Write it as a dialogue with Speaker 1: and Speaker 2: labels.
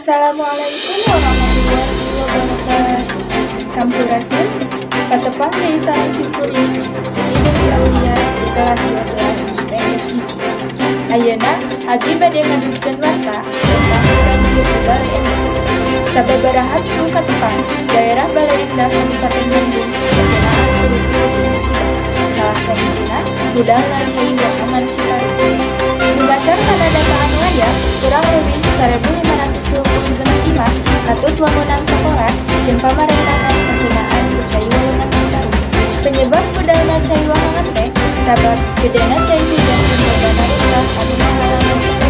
Speaker 1: Assalamualaikum warahmatullahi wabarakatuh. Sampurasun. Patepang deui sareng simkuring, Siti Dewi Aulia di kelas 12 IPS 1. Ayeuna abdi bade ngadugikeun warta tentang banjir di Baleendah. Sababaraha minggu katepang, daerah Baleendah, Kabupaten Bandung, kakenaan ku rupi-rupi musibah. Salah sahijina budalna cai wahangan Citarum. Dumasar kana data anu aya, kurang leuwih 1526 imah katut wangunan sakola jeung pamarentahan kakenaan ku cai walungan Citarum. Penyebab budalna cai wahangan teh sabab gedena cai hujan jeung lobana runtah anu ngahalangan.